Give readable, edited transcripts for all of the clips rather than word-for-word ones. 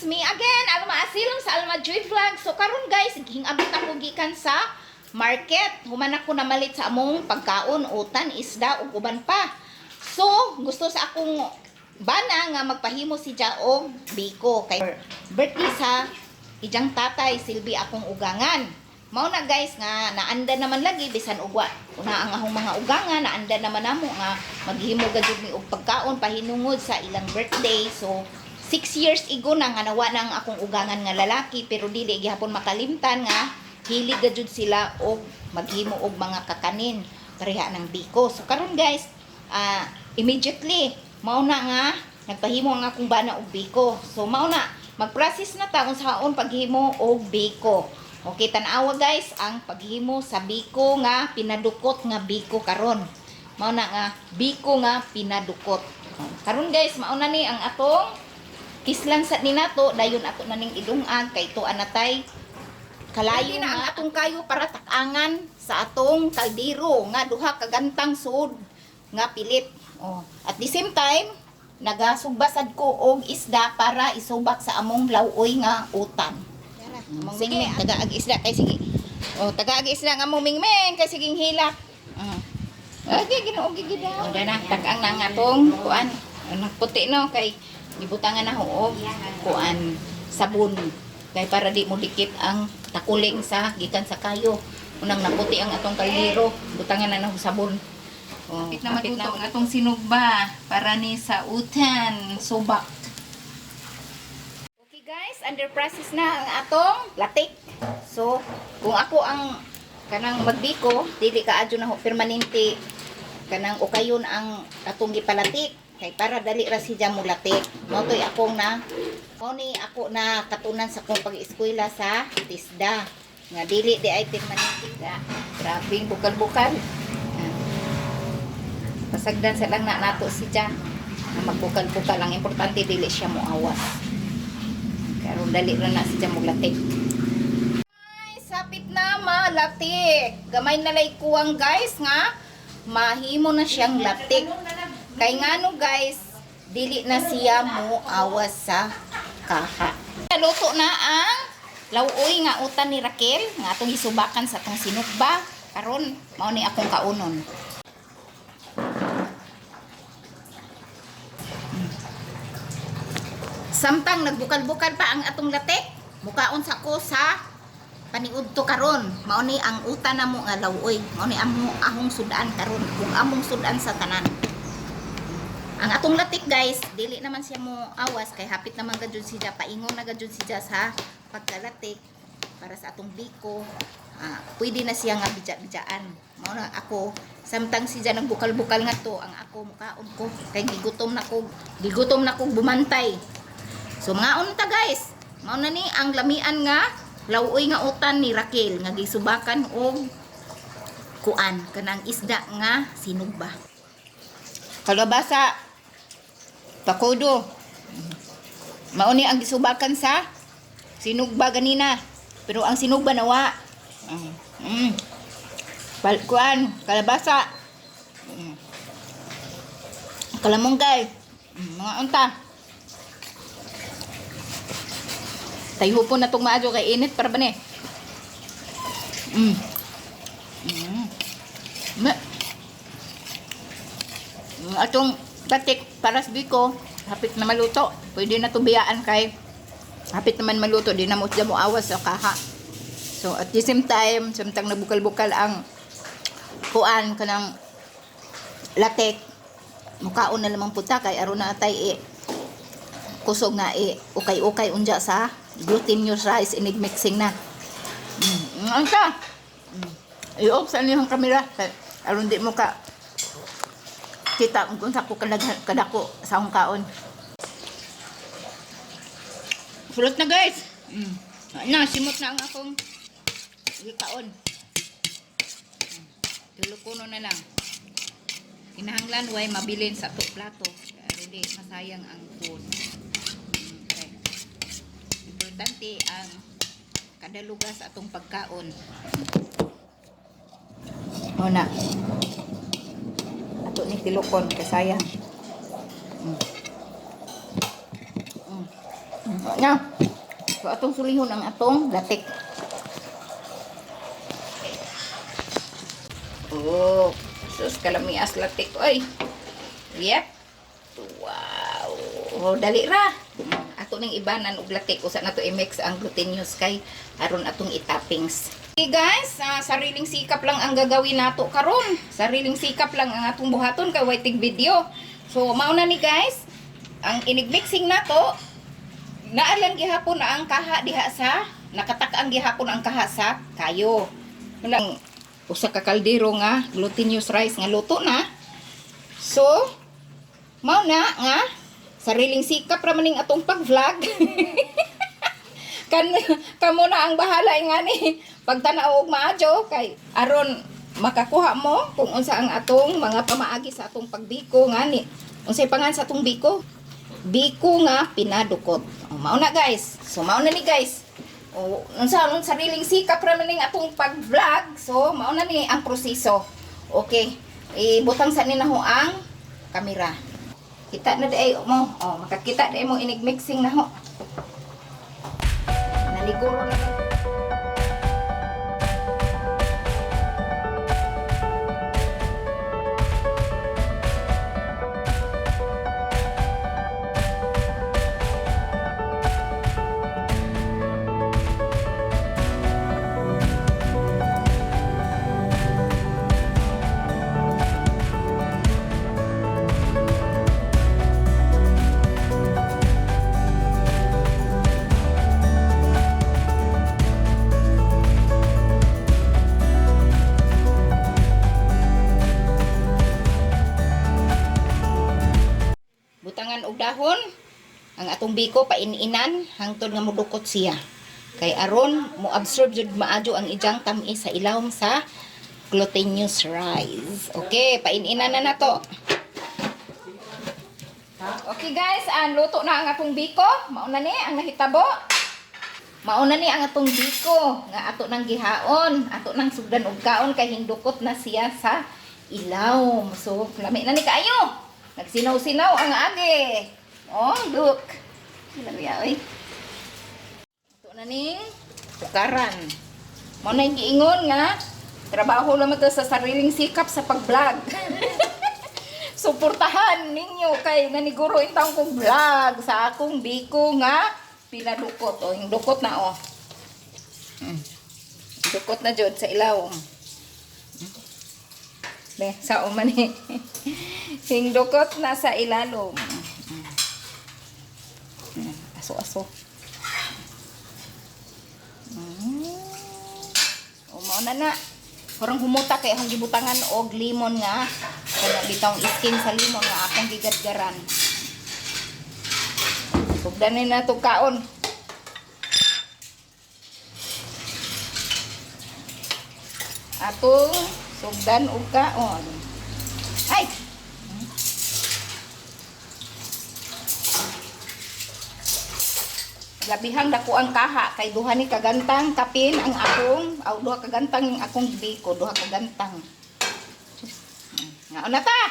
It's me again, Alma Asilong sa Alma Joy Vlog. So karon guys, gihingabot ako gikan sa market. Human ako namalit sa among pagkaon, utan, isda ug uban pa. So, gusto sa akong bana nga magpahimo si og biko kay birthday sa ijang tatay, silbi akong ugangan. Mao na guys nga naanda naman lagi bisan ugwa una ang ahong mga ugangan, naanda naman namo nga maghimo gajud mi og pagkaon pahinungod sa ilang birthday. So 6 years ago na nga nawa na ang akong ugangan nga lalaki, pero dili gihapon makalimtan nga hilig gajud sila og maghimo og mga kakanin pareha ng biko. So karon guys, immediately mao na nga nagpahimo ang akong bana og biko. So mao na mag-process na ta kung saon paghimo og biko. Okay, tan-awa guys ang paghimo sa biko nga pinadukot nga biko karon. Mao na nga biko nga pinadukot. Karon guys, mao na ni ang atong kislan sa ninato, dayon ato na ning idungag kay tuan natay kalayo na ang atong kayo para takangan sa atong kaldero nga duha ka gantang suod nga pilit. Oh. At the same time, nagasugba sad ko og isda para isubak sa among lawoy nga utan. Sige, tagaag isda kay sige. Oh, tagaag isda nga mo mingming kay siging hilak. Okay, Ginoo gid. Oh, na tag-ang na nga atong kuan. Ano puti no kay gibutangan na og kuan, sabon. Kay para di mo dikit ang takuling sa gikan sa kayo. Unang naputi ang atong kaldero, butangan na og sabon. Oh, Hapit na maluto ang atong sinugba para ni sa utan subak. Okay guys, under process na ang atong latik. So, kung ako ang kanang magbiko, dili ka adyo na ho permanente kanang ukayon ang atong gipalatik kay para dali ra siya mo latik. Mao to'y akong na mao ni ako na katunan sa akong pag-eskwela sa TISDA nga dili di ay permanente. Ya, grabing bukal-bukal. Ah. Pasagdan sa lang na nato si Ja. Na magbukal-bukal, ang importante dili siya moawas. Karon dali ra na si Ja muglatik. Ay, sapit na malatik. Gamay na lay kuwang guys nga mahimo na siyang latik. Kay ngano guys, dili na siya mo awas sa kaha. Luto na ang lawoy nga utan ni Raquel nga atong gisubakan sa atong sinukba. Karon mao ni akong kaunon. Samtang nagbukal-bukal pa ang atong latik, mukaon sa ko sa paniudto karon. Mao ni ang utan namo nga lawoy. Mao ni amo ahong sudan karon kung among sudan sa tanan. Ang atong latik guys, dili naman siya mo awas kay hapit naman gajud siya, paingon na gajud siya sa pagkalatik para sa atong biko. Ah, pwede na siya nga bidya-bidyaan. Mao na ako samtang siya nagbukal-bukal nga to, ang ako mukaon ko kay gigutom na ko bumantay. So mga unta guys, mao na ni ang lamian nga lawoy nga utan ni Raquel nga gisubakan og kuan kanang isda nga sinugba. Kalabasa pakudo. Mao ni ang gisubakan sa sinugba ganina. Pero ang sinugba nawa. Kuan, kalabasa. Kalamunggay. Mga unta. Tayhupon na tong maadyo kay init para ba ni? Ma. Atong batik para sa biko, hapit na maluto. Pwede na tubiyaan kay hapit naman maluto, di na mo siya mo awas sa kaha. So at the same time, samtang nabukal-bukal ang kuan kanang latek, mukaon na lamang puta kay aron na atay eh, kusog nga eh, ukay-ukay unja sa glutinous rice inig mixing na. Ang ka. I-off sa niyong kamera kay aron di mo ka kita kung unsa ko kadako sa akong kaon. Sulot na guys. Na simot na ang akong gikaon. Tulukuno na lang. Kinahanglan way mabilin sa to plato. Pero di masayang ang food. Okay. Importante ang kadaluga sa atong pagkaon. O na. Ato ni tilukon kay sayang. Na. So atong sulihon ang atong latik. Oh, sus kalamias latik oy. Yep. Wow. Oh, dali ra. Ato ning ibanan og latik usa na to i-mix ang glutinous kay aron atong i-toppings. Okay guys, sariling sikap lang ang gagawin nato karon. Sariling sikap lang ang atong buhaton kay way tig video. So mao na ni guys, ang inig-mixing nato naalan gihapon na ang kaha diha sa nakatak-ang gihapon ang kaha sa kayo. Wala usa ka kaldero nga glutinous rice nga luto na. So, mao na nga sariling sikap ra maning atong pag-vlog. Kan kamo na ang bahala nga ni pagtan-aw og maayo kay aron makakuha mo kung unsa ang atong mga pamaagi sa atong pagbiko ngani. Unsay pangan sa atong biko? Biko nga pinadukot. O, mao na guys. So mao na ni guys. O, unsa anong sariling sikap ra man ning atong pag-vlog. So mao na ni ang proseso. Okay. Ibutang sa ni na ho ang kamera. Kita na di mo. O, makakita di mo inig mixing na ho. Naliguro na. Butangan og dahon ang atong biko paininan hangtod nga mudukot siya. Kay aron mo absorb jud maayo ang ijang tamis sa ilawom sa glutinous rice. Okay, paininan na nato. Okay guys, ang luto na ang atong biko. Mauna ni ang nahitabo. Mauna ni ang atong biko nga ato nang gihaon, ato nang sugdan og kaon kay hingdukot na siya sa ilawom. So, lami na ni kaayo. Nagsinaw-sinaw ang agi. Oh, look. Lami oy. Ato na ning tukaran. Mao na yung giingon nga trabaho lang ito sa sariling sikap sa pag-vlog. Suportahan ninyo kay naniguro intang kong vlog sa akong biko nga pinadukot. O, yung dukot na o. Dukot na jud sa ilawom. Be, sa man eh. Hingdukot na sa ilalom. Aso-aso. O, mao na na. Parang humuta kay akong gibutangan og limon nga. Kana bitawng skin sa limon nga akong gigadgaran. Sugdan na to kaon. Atong sugdan og kaon. Ay! Labihang dako ang kaha kay duha ni kagantang kapin ang akong aw duha kagantang yung akong biko, duha kagantang. Ngaon na ta.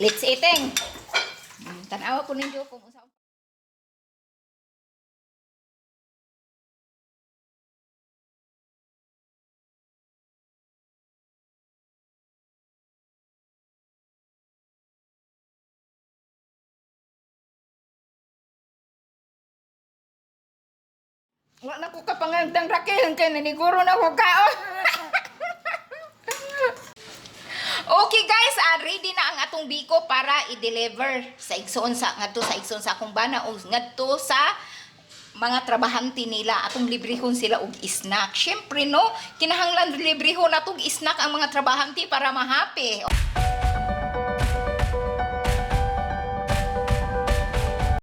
Let's eating. Tan-awa ko ninyo kung unsa. Wa na ko kapangandang Raquel kay naniguro na ko kaon. Okay guys, ready na ang atong biko para i-deliver sa igsoon sa ngadto sa igsoon sa akong bana o ngadto sa mga trabahante nila atong librehon sila og snack. Syempre no, kinahanglan librehon atong snack ang mga trabahante para mahappy.